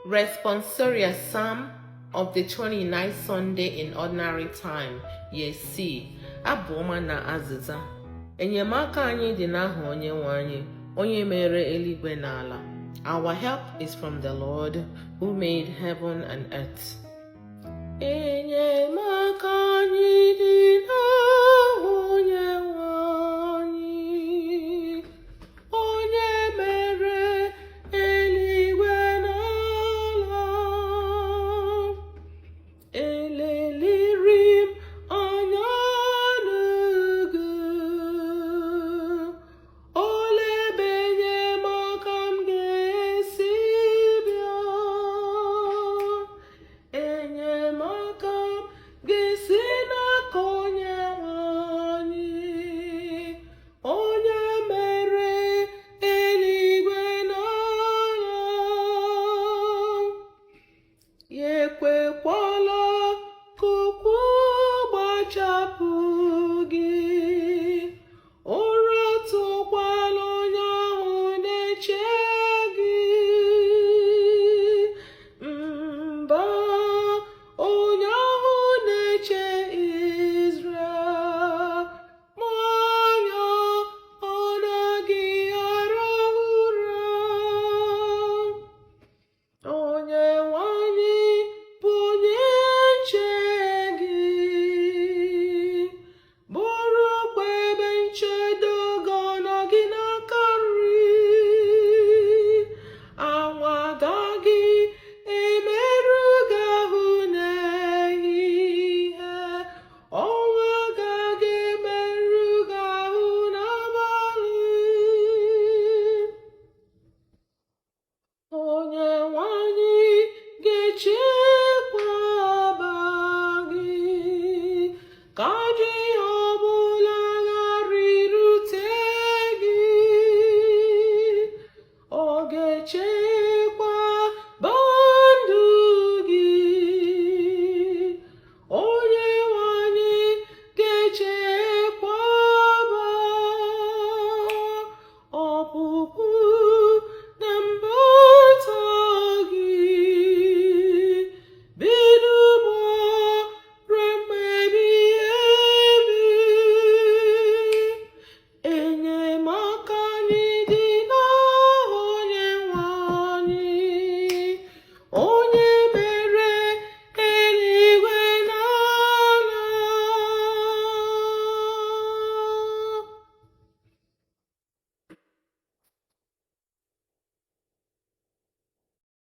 Responsorial Psalm of the 29th Sunday in Ordinary Time, Year C. Abụ ọma na azịza. Enyemaka anyị dị n'aha Onyenwe anyị, onye mere eluigwe na ala. Our help is from the Lord who made heaven and earth. Enyemaka anyị dị.